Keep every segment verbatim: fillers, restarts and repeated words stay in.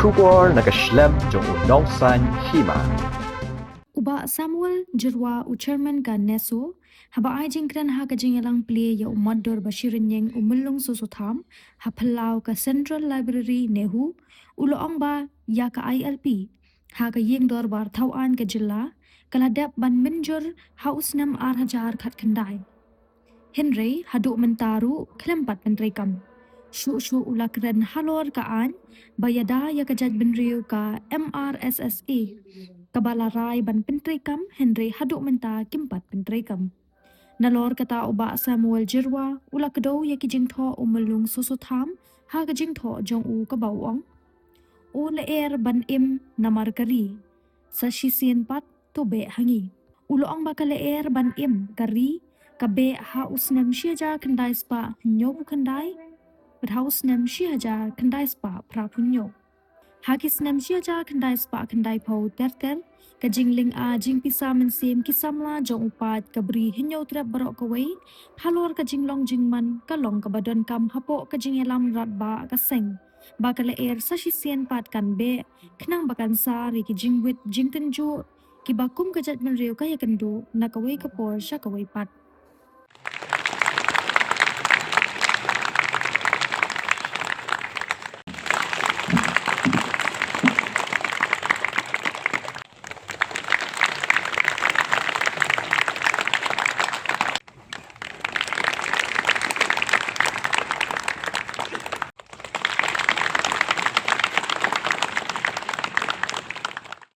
Khubor na ka shlem jong u nongsaiñ hima. U Bah Samuel Jyrwa, u chairman ka NESO, haba ai jingkren ha ka jingïalang plie ïa u motdur ba shi rynïeng u Myllung Soso Tham ha phyllaw ka Central Library NEHU, u la ong ba ïa ka I L P ha ka ïing dorbar thawaiñ ka jylla ka la dep ban mynjur ha u snem ar hajar khatkhyndai. Hynrei haduh mynta ruh khlem pat pyntreikam. Shuh shuh u la kren halor ka aiñ ba ïada ïa ka jaitbynriew ka M R S S A, kaba la rai ban pyntreikam, hynrei haduh mynta kim pat pyntreikam. Nalor kata, u Bah Samuel Jyrwa u la kdew ïa ki jingthoh u Myllung Soso Tham ha ka jingthoh jong u kaba u ong: O lyer ban im namar ka ri, sa shisien pat to beh ha ngi. U la ong ba ka lyer ban im ka ri ka beh ha u snem shi hajar khyndai spah hynñiewphew khyndai bad ha u snem shi hajar khyndai spah phraphew hynñiew. Ha ki snem shi hajar khyndai spah khyndaiphew ter ter, ka jinglynga jingpisa mynsiem ki samla jong u paid ka Bri Hynñiewtrep baroh kawei halor ka jinglong jingman ka long kaba donkam hapoh ka jingïalam radbah ka seng ba ka lyer sa shisien pat kan beh, khnang ba kan sar ïa ki jingwit jingtynjuh kiba kum ka jaitbynriew ka ïakynduh na kawei ka por sha kawei pat.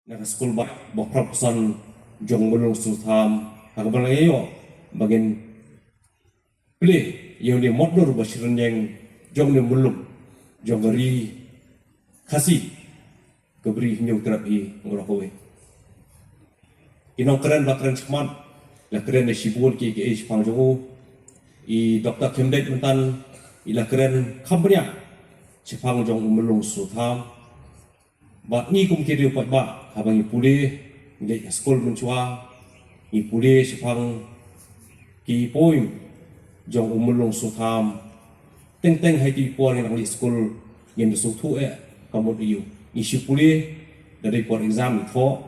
Na ka skul ba, ba phraphew san jong u Myllung Soso Tham, ha kaba la ïoh ba ngin plie ïa une u motdur ba shi rynïeng jong une u Myllung jong ka ri Khasi, ka Bri Hynñiewtrep hi baroh kawei. Ki nongkren ba kren shakhmat, la kren ïa shibun ki, ki ei shaphang jong u. I Doctor Khymdeit mynta i la kren kham bniah shaphang jong u Myllung Soso Tham. Bad ngi kum ki riew paidbah, haba ngi pule, ngi leit ha skul mynshuwa, ngi pule shaphang ki poem jong u Myllung Soso Tham. Teng teng ha ki por ngi nang leit skul, ngim da sngewthuh eh ka mut aïu. Ngi shu pule, da dei por exam ngi thoh.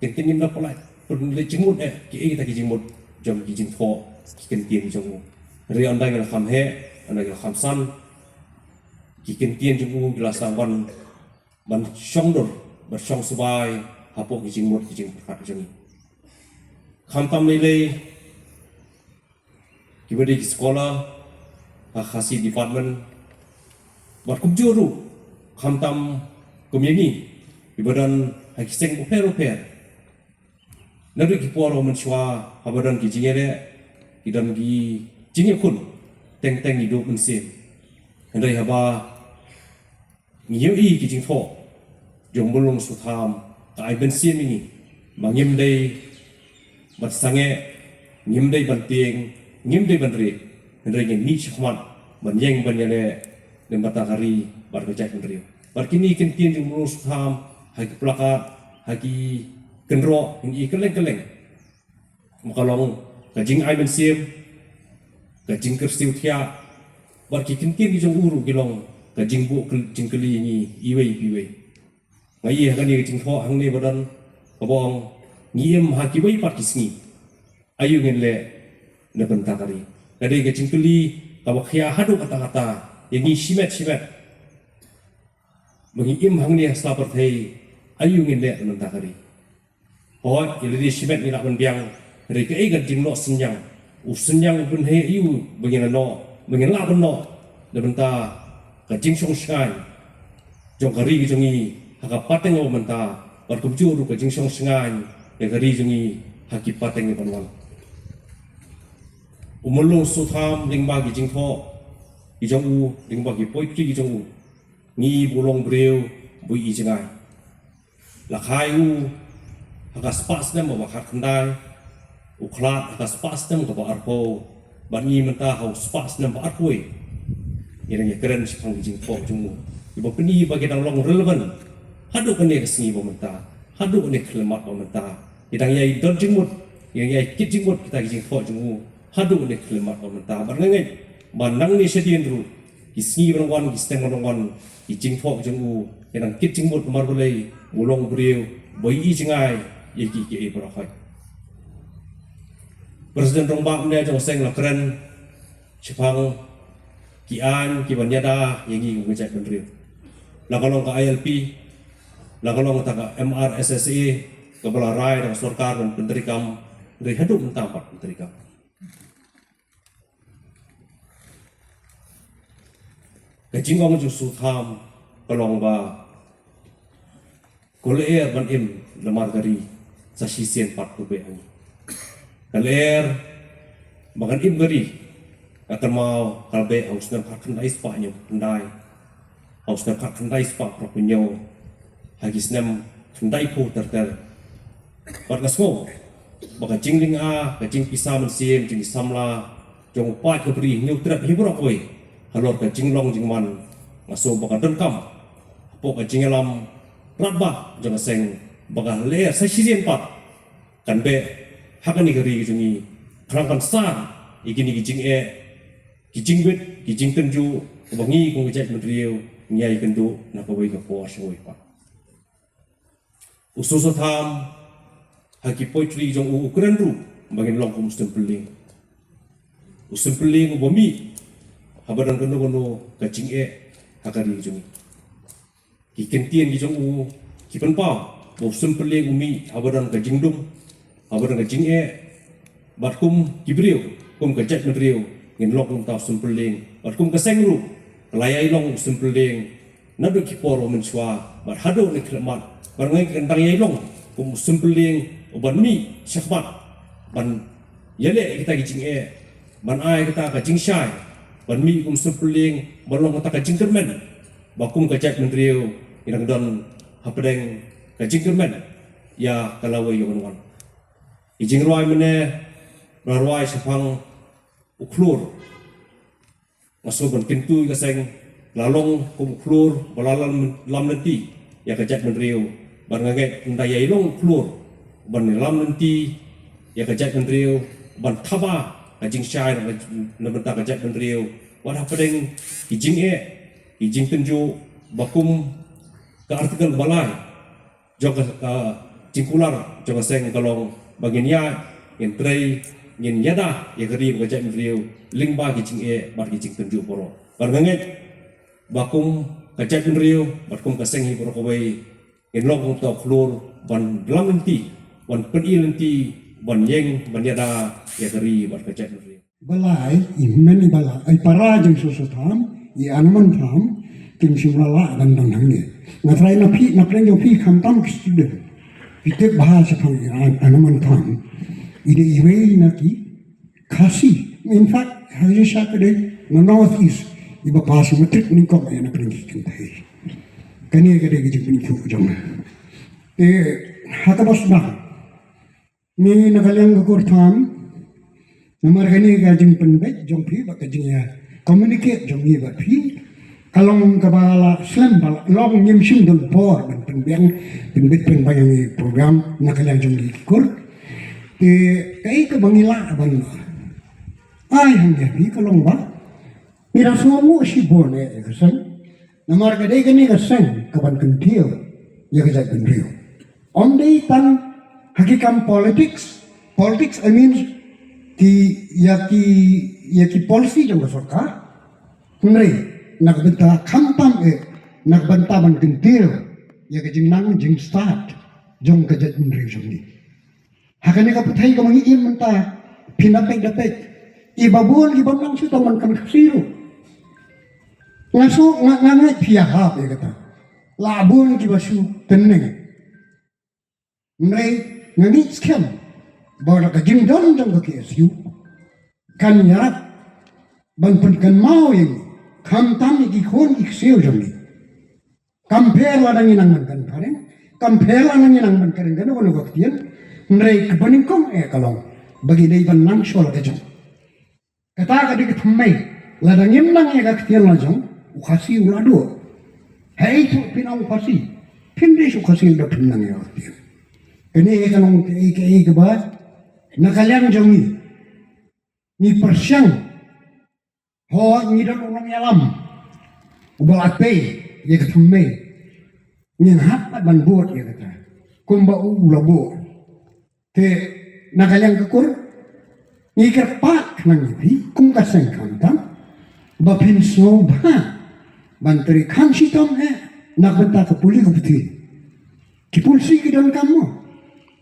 Teng teng ngim da pynlait, pynlait jingmut eh, kiei kita ki jingmut jong ki jingthoh ki kyntien jong u. Hynrei ynda ngi la kham heh, ynda ngi la kham san, ki kyntien jong u ki la sdang ban, ban shong dur, ban shong subai hapoh ki jingmut ki jingpyrkhat jong ngi. Khamtam lei lei kiba dei ki scholar ha Khasi department, bad kumjuh ruh khamtam kum ïa ngi kiba don ha ki seng bapher bapher. Naduh ki por mynshuwa, haba don ki jingïaleh, ki don ki jingïakhun, teng teng ngi duh mynsiem. Hynrei haba ngi ïohi ki jingthoh jong u Myllung Soso Tham, ka ai mynsiem ïa ngi ba ngim dei ban sangeh, ngim dei ban tieng, ngim dei ban rieh, hynrei ngin mih shakhmat ban ïeng ban ïaleh na ka bynta ka ri bad ka jaitbynriew. Bad kine ki kyntien jong u Myllung Soso Tham, ha ki plakat, ha ki kynroh, ngin ïohi kylleng kylleng. Ma ka long ka jingai mynsiem, ka jingkyrsiew thiah, bad ki kyntien ki jong u ruh ki long ka jingbuh kyl-, jingkylli ïa ngi iwei pa iwei. Nga ïohi ha kane ka jingthoh hangne ba don kaba ong, ngi im ha kiwei pat ki sngi, aïu ngin leh na ka bynta ka ri. Ka dei ka jingkylli kaba khia haduh katta katta ïa ngi shimet shimet. Ba ngi im hangne ha sla pyrthei, aïu ngin leh na ka bynta ka ri. Hooid, ïa lade shimet ngi lah ban biang, hynrei kaei ka jingnoh synñiang, u synñiang u pynheh aïu ba ngin noh, ba ngin lah ban noh na ka bynta ka jingshong shngaiñ jong ka ri ka jong ngi ha ka pateng ba mynta, bad kumjuh ruh ka jingshong shngaiñ ïa ka ri jong ngi ha ki pateng ban wan. U Myllung Soso Tham, lyngba ki jingthoh ki jong u, lyngba ki poetry ki jong u, ngi ïohi ba u long u briew ba i jngai. La kha ïa u ha ka spah snem ba khatkhyndai, u khlad ha ka spah snem kaba arphew, bad ngi mynta ha u spah snem ba arphew wei. Ngi dang ïakren shaphang ki jingthoh jong u, kiba pyni ba ki dang long relevant haduh kane ka sngi ba mynta, haduh kane ka khyllipmat ba mynta. Ngi dang ïai don jingmut, ngi dang ïai kit jingmut kita ki jingthoh jong u haduh kane ka khyllipmat ba mynta. Bad nga ngeit ba nangne shadien ruh Ki sngi ban wan, ki snem ban wan, ki jingthoh jong u ki nang kit jingmut namar balei, u long u briew ba ïohi jngai ïa ki, ki ei baroh. President Rangbah mynne jong ka seng la kren shaphang ki aiñ kiban ïada ïa ngi kum ka jaitbynriew. La ka long ka I L P, la ka long kata ka M R S S A, kaba la rai da ka sorkar ban pyntreikam, hynrei haduh mynta ym pat pyntreikam. Ka jingong jong u Soso Tham ka long ba ka lyer ban im namar ka ri sa shisien pat ka beh ha ngi. Ka lyer ba kan im ka ri ka kynmaw ka beh ha u snem khatkhyndai spah hynñiewphew khyndai, ha u snem khatkhyndai spah phra phew hynñiew, ha ki snem khyndaiphew ter ter. Bad nga sngew ba ka jinglynga, ka jingpisa mynsiem jong ki samla jong u paid ka bri, hynñiewtrep hi baroh kawei, halor ka jinglong jingman, nga sngew ba ka donkam hapoh ka jingïalam radbah jong ka seng ba ka lyer sa shisien pat kan beh ha kane ka ri jong ngi, khnang kan sah ïa kine ki jingeh, ki jingwit, ki jingtynjuh kaba ngi kum ka jaitbynriew ngi ïakynduh na kawei ka por sha kawei pat. U Soso Tham ha ki poetry jong u u kren ruh ba ngin long kum u Sympylleng. U Sympylleng uba mih haba don kano kano ka jingeh ha ka ri jong ngi. Ki kyntien ki jong u ki pynpaw ba u Sympylleng u mih haba don ka jingdum, haba don ka jingeh, bad kum ki briew, kum ka jaitbynriew, ngin long kumta u Sympylleng, bad kum ka seng ruh ka la ïai long u Sympylleng naduh ki por ba mynshuwa bad haduh ne khlem mat, bad ngi kan dang ïai long kum u Sympylleng uban mih shakhmat ban ïaleh ïa kita ki jingeh, ban ai kata ka jingshai, ban mih kum u Sympylleng ban long kata ka jingkyrmen ba kum ka jaitbynriew ngi dang don hapdeng ka jingkyrmen ïa ka lawei ïa ka nongwan. Ki jingrwai mynne la rwai shaphang u khlur. Nga sngew ban kyntu ïa ka seng, la long kum u khlur ba la lam, lam lynti ïa ka jaitbynriew, bad nga ngeit ynda ïai long u khlur ban lam lynti ïa ka jaitbynriew, ban thaba ka jingshai na, na bynta ka jaitbynriew, wat hapdeng ki jingeh, ki jingtynjuh, ba kum ka article ba lai jong ka, ka jingkular jong ka seng ka long ba ngin ïaid, ngin trei, ngin ïada ïa ka ri bad ka jaitbynriew lyngba ki jingeh bad ki jingtynjuh baroh. Bad nga ngeit ba kum ka jaitbynriew bad kum ka seng hi baroh kawei ngin long kumta u khlur ban lam lynti, ban pyni lynti, ban ïeng, ban ïada ïa ka ri bad ka jaitbynriew. Ba lai, i hynmen i ba la, i para jong u Soso Tham, i Anuman Tham, kim shym la lah ban don hangne. Nga tharai na phi, na pdeng jong phi khamtam ki student, phi tip bha shaphang i An-, Anuman Tham. I dei iwei na ki Khasi. In fact, ha i sha ka dei na North East, iba pass matric nyngkong ïa na pdeng ki kynthei. Kane ka dei ka jingpynsuk jong nga. Te ha kaba sdang, ngi na ka liang ka kur Tham, namar kane ka jingpynbeit jong phi bad ka jingïa communicate jong ngi bad phi, ka long kaba la slem, ba la long, ngim shym don por ban pynbiang, pynbeit, pynbiang ïa ngi program na ka liang jong ngi ki kur. Te kaei kaba ngi lah ban ai hangne ïa phi ka long ba ngi da sngewnguh shibun eh ïa ka seng. Namar ka dei kane ka seng kaban kyntiew ïa ka jaitbynriew. Ym dei tang ha ki kam politics, politics, I mean, ki, ïa ki, ïa ki policy jong ka sorkar. Hynrei na ka bynta khamtam eh na ka bynta ban kyntiew ïa ka jingnang jingstad jong ka jaitbynriew jong ngi. Ha kane ka pyrthei kaba ngi im mynta, phin da peit, da peit, i ba bun kiba nang shu tang ban kren Khasi ruh. Nga shu, nga, nga ngeit phi ïahap ïa kata. La bun kiba shu tynning. Hynrei nga ngeit skhem ba la ka jingdon jong ka K S U kan ïarap ban pynkynmaw ïa ngi, khamtam ïa ki khun ki ksiew jong ngi. Kam pher lada ngi nang ban kren phareng, kam pher lada ngi nang ban kren kano kano ka ktien, hynrei kaba nyngkong eh ka long ba ngi dei ban nang shuwa la ka jong. Kata ka dei ka thymmai, lada ngim nang ïa ka ktien la jong, u Khasi u la duh. Hei tu phin ong u Khasi, phin dei shu Khasi lada phin nang ïa ka ktien. Kane eh ka long kaei kaei kaba na ka liang jong ngi ngi pyrshang. Hooid, ngi don u nongïalam, Uba la tei ïa ka thymmei, ngin hap pat ban bud ïa kata kumba u la bud. Te na ka liang ka kur, ngi kyrpad khnang ïa phi kum ka seng khamtam ba phin sngewbha ban trei kham shitom eh na ka bynta ka pule ka puthi. Ki polisi ki donkam mo,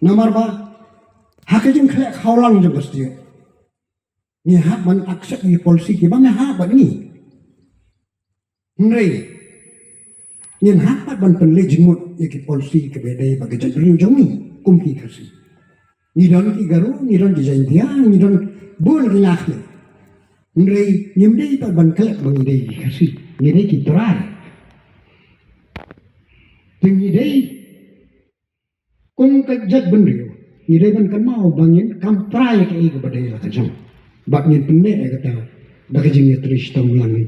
namar ba ha ka jingkhleh khawlang jong ka state, ngi hap ban accept ïa ki polisi kiba me hap bad ngi. Hynrei ngin hap pat ban pynleit jingmut ïa ki polisi kiba dei bad ka jaitbynriew jong ngi kum ki Khasi. Ngi don ki Garo, ngi don ki Jaintia, ngi don bun ki na khlieh. Hynrei ngim dei pat ban klet ba ngi dei ki Khasi, ngi dei ki trai. Te ngi dei kum ka jaitbynriew, ngi dei ban kynmaw ba ngin kam trai ïa kaei kaba dei la ka jong. Bad ngin pynneh ïa kata da ka jingïatrei shitom lang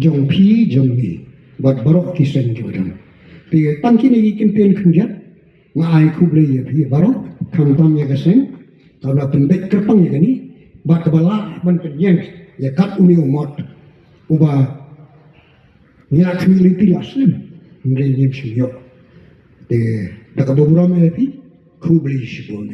jong phi jong ngi bad baroh ki seng kiba don. Te tang kine ki kyntien khyndiat, nga ai khublei ïa phi baroh, khamtam ïa ka seng kaba la pynbeit kyrpang ïa kane, bad kaba lah ban pynïeng ïa kat une u mot uba ngi la khmih lynti la slem, hynrei ngim shym ïoh. Te da kaba burom ïa phi, khublei shibun.